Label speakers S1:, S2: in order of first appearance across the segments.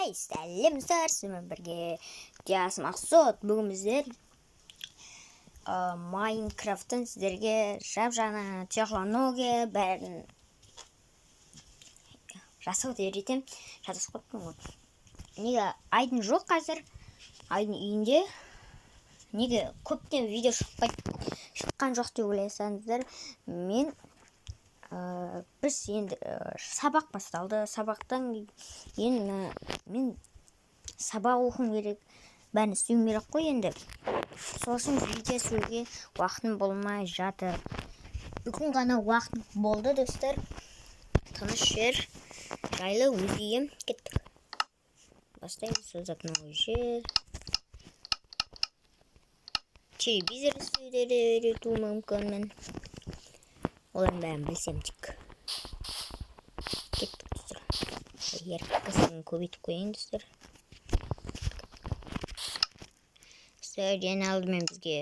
S1: Ей, сәлем, достар! Сіздермен бірге Диас Мақсұт. Бүгін біздер Майнкрафттың сіздерге жап-жаңа технология бәрін жасауды үйретемін. Шатасып қалыппын ғой. Неге Айдын жоқ қазір? Айдын үйінде. Неге көптен видео шықпай, шыққан жоқ деп ойласаңыздар, мен біз енді сабақ басталды. Сабақтан кейін мен сабақ оқуым керек, бәрін істеуім керек қой енді. Сол үшін видео түсіруге уақытым болмай жатыр. Бүгін ғана уақыт болды, достар. Тыныш жер, жайлы өз үйім. Кеттік. Бастаймыз. Создать новый жер. Телевизор істеуді де үйретуім мүмкінмін. Олардың бәрін білсем тек. Кеттік, достар. Яркосын көбейтіп қояйын, достар. Достар, ең алдымен бізге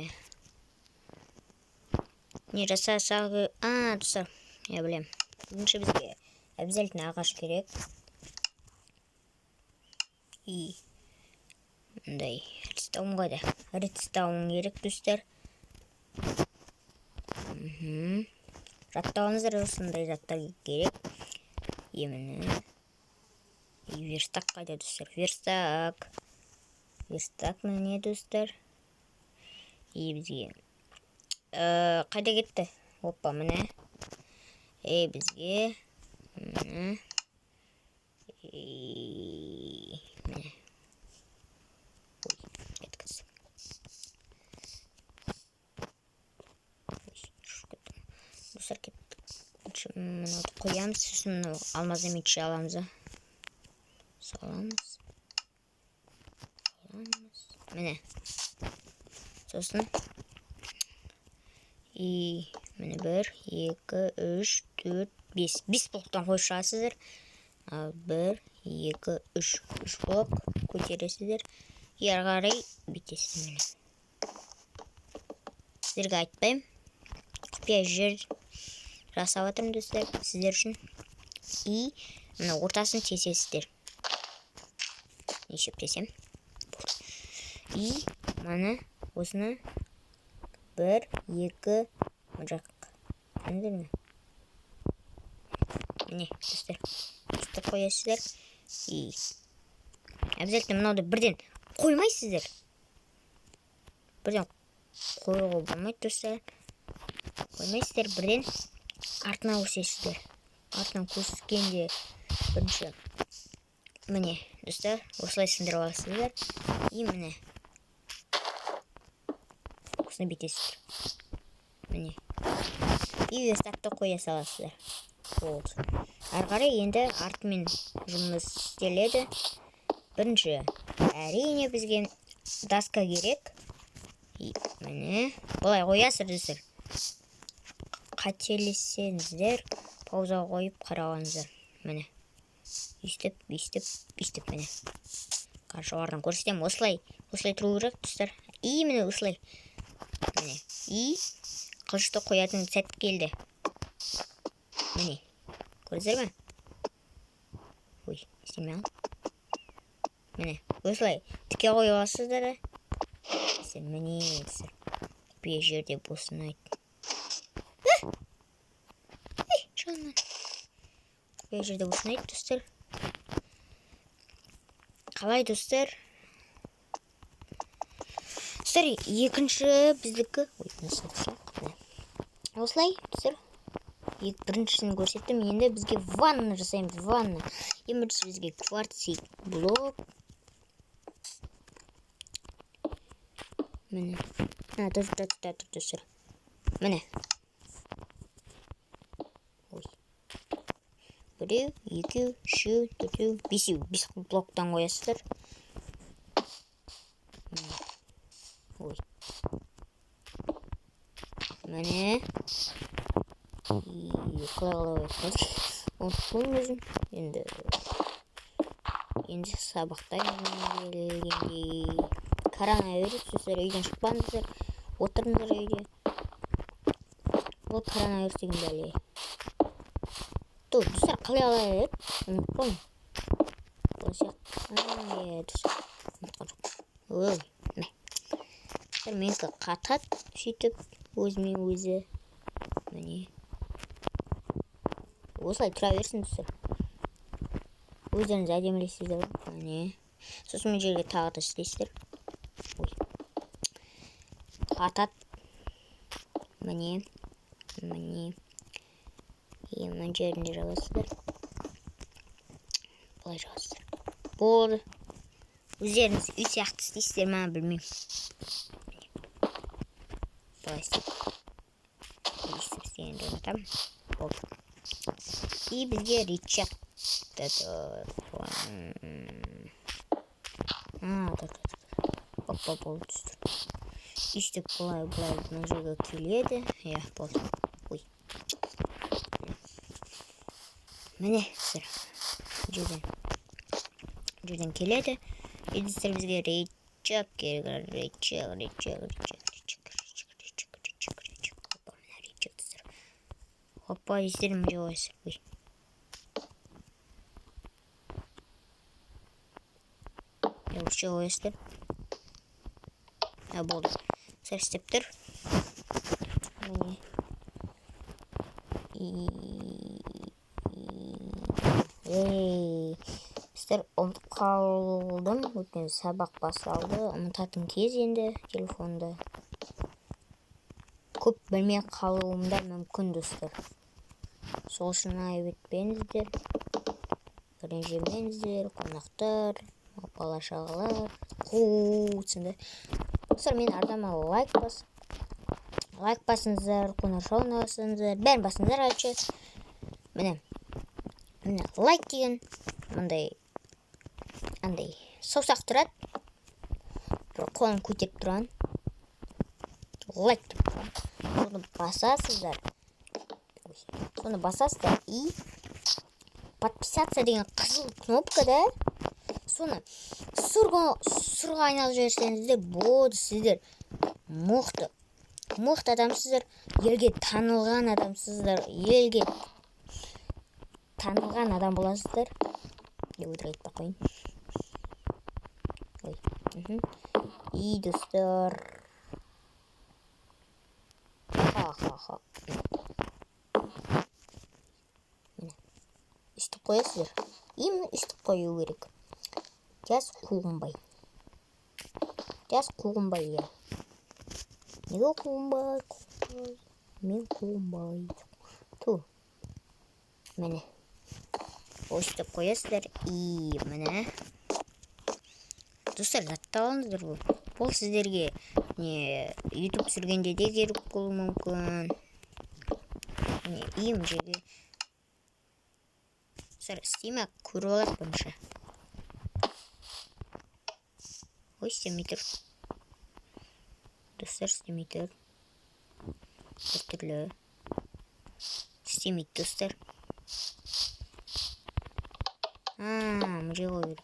S1: не жасасақ? А, достар, я білемін. Бірінші бізге обязательно ағаш керек. И мындай редстоун қайда? Редстоун керек, достар. Жаттап алыңыздар, осындай заттар керек. И міне. И верстак қайда, достар? Верстак. Верстак міне, достар. И бізге қайда кетті? Опа, міне. И бізге міне. И міне. Ой, кеткіз. Ой, шошып кеттім. Достар, кеттік. Бірінші мынауды қоямыз, сосын мынау алмазный меч аламыз да. Саламыз. Саламыз. Міне. Сосын и міне бір, екі, үш, төрт, бес. Бес блоктан қойып шығасыздар. Ал бір, екі, үш. Үш блок көтересіздер. И ары қарай бүйтесіздер, міне. Сіздерге айтпаймын. Құпия жер жасап жатырмын, достар, сіздер үшін. И мына ортасын тесесіздер. Нешеп тесем? И мына осыны бір, екі, мына жақ. Көрдіңдер ме? Міне, достар. Өйстіп қоясыздар. И обязательно мынауды бірден қоймайсыздар. Бірден қоюға болмайды, достар. Қоймайсыздар, бірден артына көшесіздер. Артынан көшкенде бірінші міне, достар, осылай сындырып аласыздар. И міне. Осыны бүйтесіздер. Міне. И верстакты қоя саласыздар. Болды. Ары қарай енді артымен жұмыс істеледі. Бірінші, әрине, бізге доска керек. И міне, былай қоясыздар, достар. Қателессеңіздер, пауза қойып қарап алыңыздар. Міне. Өйстіп, өйстіп, өйстіп, міне. Қазір жоғарыдан көрсетемін. Осылай, осылай тұру керек, достар. И міне осылай. Міне. И қылышты қоятын сәт келді. Міне. Көрдіңіздер ме? Ой, істемей қалдым. Міне, осылай тіке қойып аласыздар да. Міне, достар. Құпия жерде болсын айт. Ей, жаным. Құпия жерде болсын айт, достар. Қалай, достар? Достар, екінші біздікі. Ой, мына. Осылай, достар. Біріншісін көрсеттім. Енді бізге ванна жасаймыз, ванна. Ең бірінші бізге кварцит блок. Міне. А, тұр, тұр, тұр, тұр, достар. Міне. Ой. Біреу, екеу, үшеу, төртеу, бесеу. Бес блоктан қоясыздар. Міне. Ой. Міне. И қалай қалай қоясыз? Ұмытып өзім. Енді сабақта келгендей коронавирус, достар, үйден шықпаңыздар, отырыңыздар үйде. Бұл коронавирус деген бәле. Достар, қалай қалай еді? Ұмытып қалдым. ұмытқан сияқты. Иә, достар, ұмытқан жоқ. Ой, міне. Достар, менікі қатады сөйтіп өзімен өзі. Міне. Осылай тұра берсін, достар. Өздеріңіз әдемілейсіздер ғой. Міне. Сосын мына жерге тағы да істейсіздер. Ой. Қатады. Міне. Міне. И мына жерінде жабасыздар. Былай жабасыздар. Болды. Өздеріңіз үй сияқты істейсіздер ма, білмеймін. Былай істеп. Өйстіп істегенді ұнатамын. Болды. И бізге рычаг. Тұр, тұр, тұр. Опа, болды, достар. Өйстіп былай, былай мына жерге келеді. Иә, болды. Ой. Міне, достар. Жерден келеді. И достар, бізге рычаг керек. Рычаг, рычаг, рычаг, рычаг, рычаг, рычаг, рычаг, рычаг. Опа, мына рычаг, достар. Опа, достар, мына жерге қоясыз. Ой. Осы жерге қоясыздар. Болды. Достар, істеп тұр. Міне. Ей, достар, ұмытып қалдым. Өйткені сабақ басталды. Ұмытатын кез енді телефонды. Көп білмей қалуым да мүмкін, достар. Сол үшін айып етпеңіздер. Ренжімеңіздер, қонақтар, бала шағалар, қу сынды. Достар, мен ардама лайк бас. Лайк басыңыздар, қоңырауын басыңыздар, бәрін басыңыздар, короче. Міне. Міне, лайк деген мындай андай саусақ тұрады. Бір қолын көтеріп тұрған. Лайк деп тұрған. Соны басасыздар. Ой, соны басасыздар и подписаться деген қызыл кнопка да. Соны сұрға айналып жіберсеңіздер болды, сіздер мықты, мықты адамсыздар, елге танылған адамсыздар, елге танылған адам боласыздар. Деп өтірік айтпай ақ қояйын. Ой. И достар. Ха-ха-ха. Міне. Өйстіп қоясыздар. Именно өйстіп қою керек. Жас қуғынбай. Жас қуғынбай, иә. Неге қуғынбай? Қуғынбай. Мен қуғынбай. Ту. Міне. Өйстіп қоясыздар. И міне. Достар, жаттап алыңыздар бұл. Бұл сіздерге не YouTube түсіргенде де керек болуы мүмкін. Міне, и мына жерге. Достар, істей ме? Көріп алайық бірінші. Ой, істемей тұр. Достар, істемей тұр. Біртүрлі. Істемейді, достар. Мына жерге қою керек.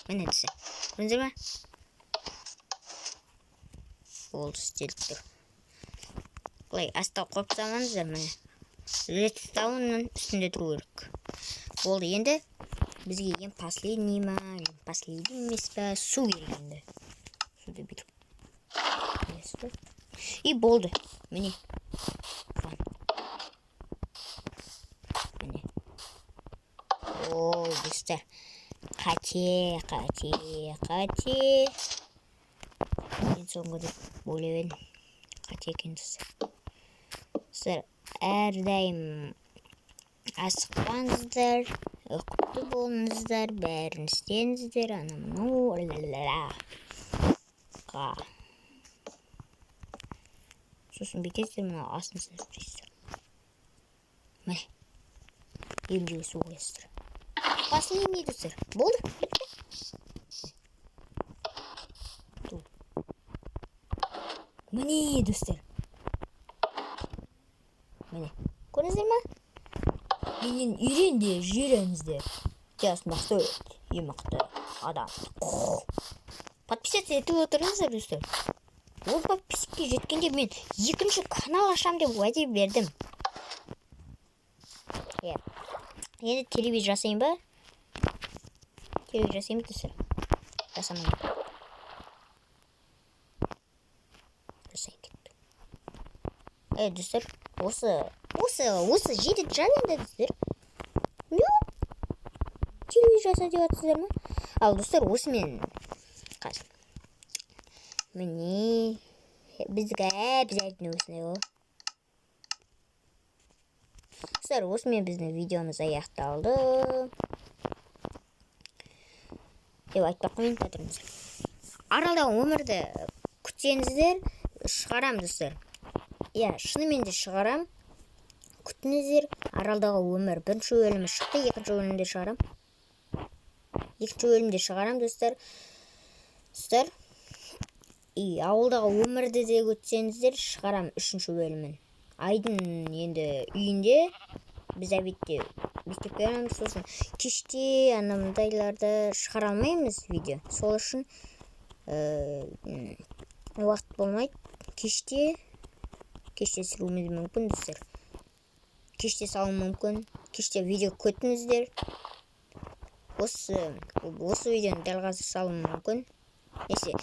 S1: Міне, достар. Көрдіңіздер ме? Болды, істеліп тұр. Былай астына қойып тастамаңыздар, міне. Редстоунның үстінде тұру керек. Болды, енді бізге ең последний ма, ең последний емес па, су керек енді. Суды бүйтіп. И болды. Міне. Міне. Ой, достар. Қате, қате, қате. Ең соңғы деп ойлап едім. Қате екен, достар. Достар, әрдайым асықпаңыздар, ұқыпты болыңыздар, бәрін істеңіздер, ана мынау, ла-ла-ла. Қа. Сосын бүйтесіздер, мына астын істейсіздер. Міне. Емдеуге су құясыздар. Последний, достар. Болды, бітті. Міне, достар. Міне. Көрдіңіздер ме? Менен үйрен де жиреніздер. Жас мықты, ең мықты адам. Подписаться етіп отырыңыздар, достар. Ол подписчикке жеткенде мен екінші канал ашам деп уәде бердім. Иә. Енді телевизор жасайын ба? Телевизор жасаймыз, достар. Жасамаймын. Жасайын кеттік. Ей, достар, осы жететін шығар енді, достар. Не? Телевизор жаса деп жатсыздар ма? Ал, достар, осымен қазір. Міне, біздікі обязательно осындай ғой. Достар, осымен біздің видеомыз аяқталды деп айтпай ақ қояйын жатырмыз. Аралдағы өмірді күтсеңіздер, шығарам, достар. Иә, шынымен де шығарам. Күтіңіздер, Аралдағы өмір бірінші бөлімі шықты, екінші бөлімде шығарам. Екінші бөлімде шығарам, достар. Достар, и ауылдағы өмірді де күтсеңіздер, шығарам үшінші бөлімін. Айдын енді үйінде біз обедте мектепке барамыз, сосын кеште ана мындайларды шығара алмаймыз видео. Сол үшін уақыт болмайды. Кеште түсіруіміз мүмкін, достар. Кеште салуым мүмкін. Кеште видео күтіңіздер. Осы видеоны дәл қазір салуым мүмкін. Несе,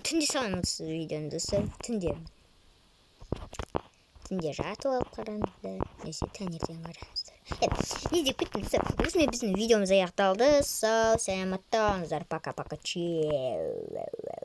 S1: түнде саламын осы видеоны, достар. Түнде. Түнде жатып алып қараңыздар. Несе, таңертең қараңыздар. Не деп кеттім, достар? Осымен біздің видеомыз аяқталды. Сау, саламатта болыңыздар. Пока, пока. Чао.